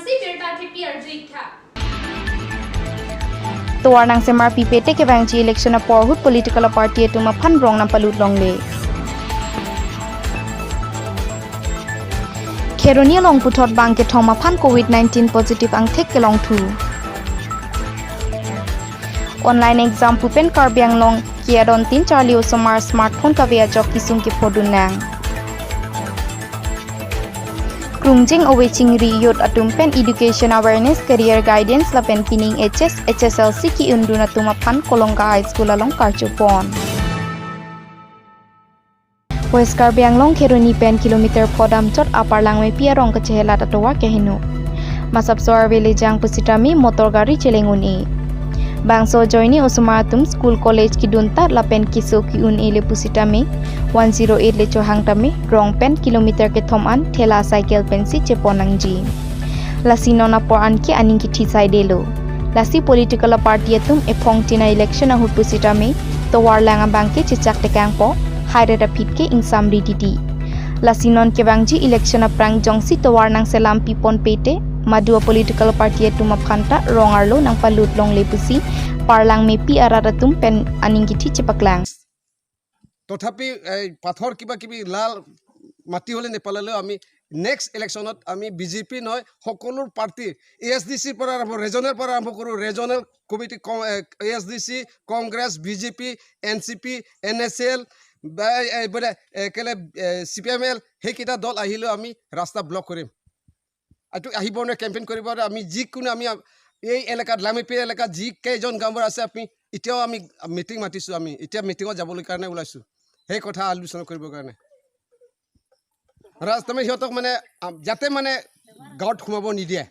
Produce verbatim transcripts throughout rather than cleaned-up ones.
Si birta thepi arju-ik tha. Tovar nangsemarpipe te kevangji election apor ahut political party atum aphan rong nangpalut longle. Kheroni along puthot bang kethom aphan covid nineteen positive angthek kelongthu. Online exam pu pen Karbi Anglong ke-adon tin charli osomar smartphone kave ajok kesung kephodun nang. Krungjeng ove chingri youth atum pen education awareness, career guidance lapen pining H S, H S L C ke-undun atum aphan Kolongka High School along karchupon. West Karbi Anglong Kheroni pen kilometer pho damchot Upper Langmepi arong kachehelat atovar keheno. Masap so arve lejang pusitame motor gari cheleng un-e. Bangso ajoine osomar atum school college kedun ta lapen keso ke-un-e le pusitame one zero eight le chohang tame rong pen kilometer kethom an thela cycle pensi chepon nangji. Lasi non apor anke aning kethe saidelo. Lasi political party atum ephong tina election ahut pusitame tovar lang abang ke chechak tekangpo, hairet aphi ke ingsamri titi. Lasi non kevangji election aphrang jongsi tovar nangselam piponpe te, madu a-political party atum aphan ta rong arlo nangpalut longle pusi Upper Langmepi arat atum pen aning kethe chepaklang. তথাপি এই পাথৰ কিবা কিবি লাল মাটি হ'লে নেপেলালেও আমি নেক্সট ইলেকশ্যনত আমি বিজেপি নহয়, সকলো পাৰ্টি, এ এছ ডি চিৰ পৰা আৰম্ভ, ৰিজনেল পৰা আৰম্ভ কৰোঁ, regional committee, A S D C, Congress, B J P, N C P, N S L, বা এই বোলে একেলগে C P I M L, সেইকেইটা দল আহিলেও আমি ৰাস্তা ব্লক কৰিম। এইটো আহিব নে কেম্পেইন কৰিব নে? আমি যিকোনো আমি এই এলেকাত, লামিপি এলেকাত যি কেইজন গাঁওবুঢ়া আছে, আমি এতিয়াও আমি মিটিং মাতিছোঁ, আমি এতিয়া মিটিঙত যাবলৈ কাৰণে ওলাইছোঁ, সেই কথা আলোচনা কৰিবৰ কাৰণে। ৰাস্তা মানে সিহঁতক মানে, আ, যাতে মানে গাঁৱত সোমাব নিদিয়ে।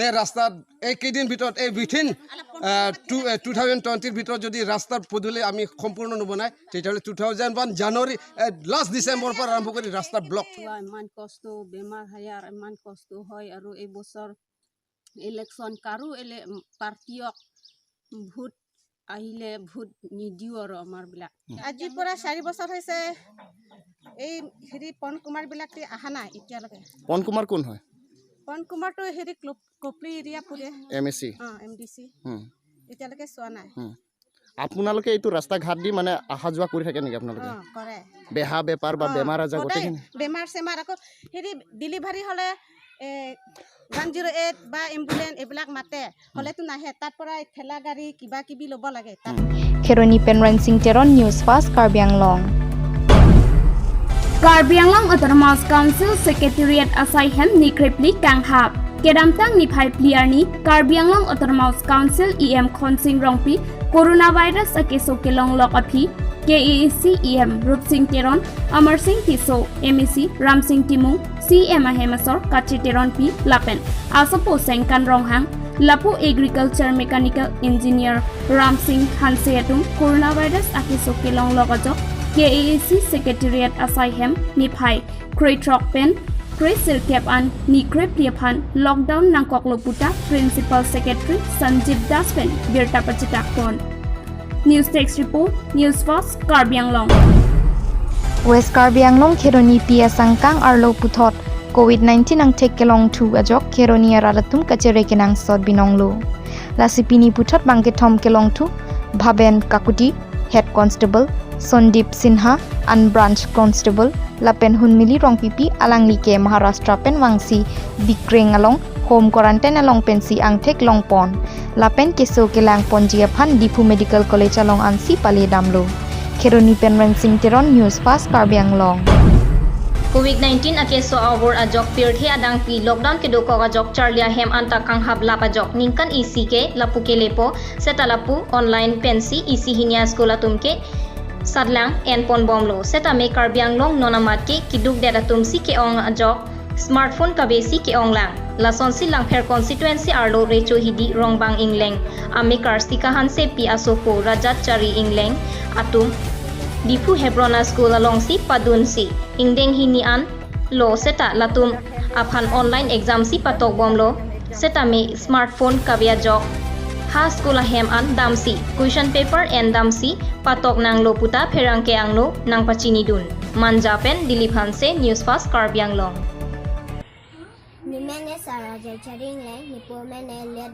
এই ৰাস্তাত এই কেইদিন ভিতৰত, এই উইথিন টু টু থাউজেণ্ড টুৱেণ্টিৰ ভিতৰত যদি ৰাস্তাৰ পদূলি আমি সম্পূৰ্ণ নবনাই, তেতিয়াহ'লে টু থাউজেণ্ড ওৱান জানুৱাৰী লাষ্ট ডিচেম্বৰৰ পৰা আৰম্ভ কৰি ৰাস্তা ব্লক। ইমান কষ্ট, বেমাৰ হায়াৰ ইমান কষ্ট হয় আৰু এই বছৰ ইলেকশ্যন কাৰো এলে পাৰ্টিয়ক ভোট আহিলে ভোট নিদিওঁ আৰু আমাৰবিলাক। আজিৰ পৰা চাৰি বছৰ হৈছে, এই হেৰি পন কুমাৰ বিলাকতো অহা নাই এতিয়ালৈকে। পন কুমাৰ কোন হয়? পন কুমাৰটো হেৰি ক্লপ-, কপলি এৰিয়া পৰে। M A C? O, M D C. হুম। এতিয়ালৈকে চোৱা নাই। হুম। আপোনালোকে এইটো ৰাস্তা ঘাট দি মানে অহা যোৱা কৰি থাকে নেকি আপোনালোকে? অ, কৰে। বেহা বেপাৰ বা অ, বেমাৰ আজাৰ সদায় গোটেইখিনি? বেমাৰ চেমাৰ, আকৌ হেৰি ডেলিভাৰী হ'লে এ, ওৱান জিৰ' এইট বা এম্বুলেন্স এইবিলাক মাতে, হ'লেতো নাহে। তাত পৰা ঠেলা গাড়ী কিবা কিবি ল'ব লাগে তাত। Kheroni pen Rensing Teron, News Fast Karbi Anglong. Karbi Anglong Autonomous Council Secretariat asai hem nikrepli kanghap. Kedamtang niphai phli arni Karbi Anglong Autonomous Council E M Khonsing Rongpi coronavirus akeso kelonglok aphi K A A C E M Rupsing Teron, Amarsing Tisso, M A C Ramsing Timung, C E M ahem asor Kache Teronpi lapen asopo Sengkan Ronghang, lapu Agriculture Mechanical Engineer Ramsing Hanse atum coronavirus akeso kelonglok ajok K A A C Secretariat asai hem niphai kroi throk pen kroi sirkep an nikrepli aphan lockdown nangkoklo puta Principal Secretary Sanjib Das pen birta pachitakpon. News Desk Report, News Fast, Karbi Anglong. West Karbi Anglong Kheroni pi asangkang arlo puthot covid nineteen angthek kelongthu ajok Kheroni arat atum kachere kenangsot binonglo. Lasi pini puthot bang kethom kelongthu, Bhaben Kakuti, Head Constable, Sondip Sinha, an Branch Constable, lapen Hunmili Rongpipi, alangli ke Maharashtra pen vangsi Bikreng along home quarantine along pensi angthek longpon. Lapen keso kelangponji aphan Diphu Medical College along ansi pale damlo. Kheroni pen Rensing Teron, News Fast Karbi Anglong. Covid nineteen akeso avur ajok pirthe adangpi lockdown kedokok ajok charli ahem anta kanghaplap ajok ningkan isi ke lapu kelepo seta lapu online pensi isi hini a-school atum ke satlang enponbomlo. Setame Karbi Anglong non amat ke kedukdet atum si ke-ong ajok smartphone kave si ke-onglang. Lasonsi Langpher constituency arlo Recho Hidi Rongbang Ingleng amekar Sika Hansepi asopo Rajat Chari Ingleng atum Diphu Hebron a-school alongsi padunsi ingdeng hini an lo seta latum aphan online exam si patokbomlo, setame smartphone kave ajok ha school ahem an damsi question paper en damsi patok nanglo puta pherangke angno nangpachinidun. Manja pen Dilip Hanse, News Fast Karbi Anglong. Nemen ke Sarah Jaichari Engleng, nepo men ke Late,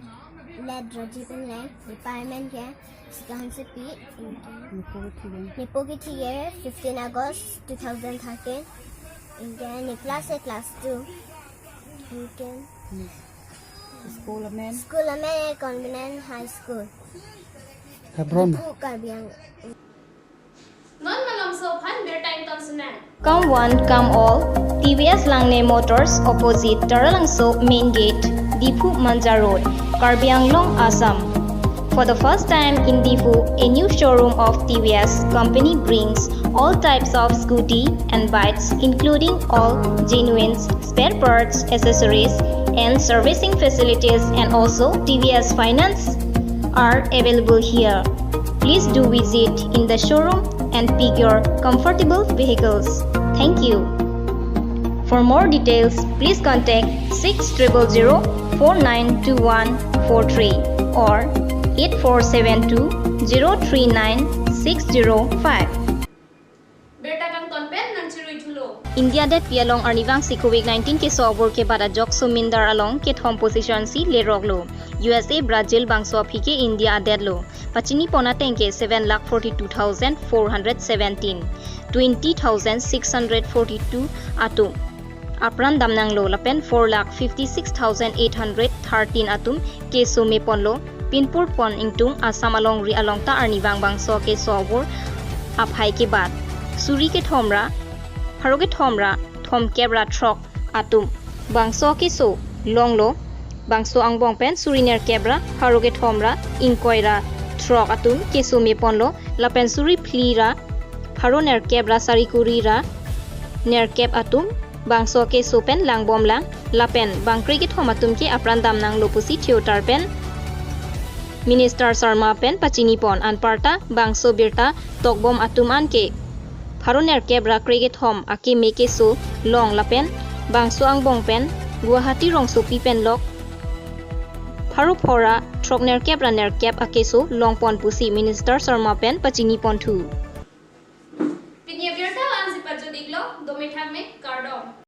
Late Rajiv Engleng, nepa men ke Sikahansepi, anke nepo kethe ke, nepo kethe ke fifteen August two thousand thirteen, anke ne class ke class two, anke school amen, school amen ke Convenient High School, Hebron, Diphu, Karbi Anglong. Non malomso aphan birta ington sinang. Come one, come all. T V S Langne Motors, opposite Taralangso Main Gate, Diphu Manja Road, Karbi Anglong, Assam. For the first time in Diphu, a new showroom of T V S company brings all types of scooty and bikes, including all genuine spare parts, accessories, and servicing facilities, and also T V S finance are available here. Please do visit in the showroom and pick your comfortable vehicles. Thank you. For more details, please contact six triple zero four nine two one four three or eight four seven two zero three nine six zero five. Birta kangton pen nangchirui thulo. India adet pi along arnivang si covid nineteen keso abur kebat ajok sumindar along kethom position si leroklo. U S A, Brazil bangso aphi ke India adet lo. Pachini pon ateng ke seven lakh forty-two thousand four hundred seventeen, twenty thousand six hundred forty-two atum apran damnanglo, lapen four lakh fifty-six thousand eight hundred thirteen atum keso meponlo. Pinpur pon ingtung Assam alongri along ta arnivang bangso keso abur aphai kebat suri kethom ra pharo kethom ra thomkep ra throk atum bangso keso longlo. Bangso angbong pen suri nerkep ra pharo kethom ra ingkoi ra throk atum keso meponlo, lapen suri phli ra pharo nerkep ra sari kuri ra nerkep atum bangso keso pen langbomlang, lapen bangkre kethom atum ke apran damnanglo pusi theater pen Minister Sharma pen pachini pon. Anparta bangso birta tokbom atum anke pharo nerkep ra kre kethom akeme keso long, lapen bangso angbong pen Guwahati rongsopi pen lok pharo phora throk nerkep ra nerkep akeso longpon pusi Minister Sharma pen pachini ponthu.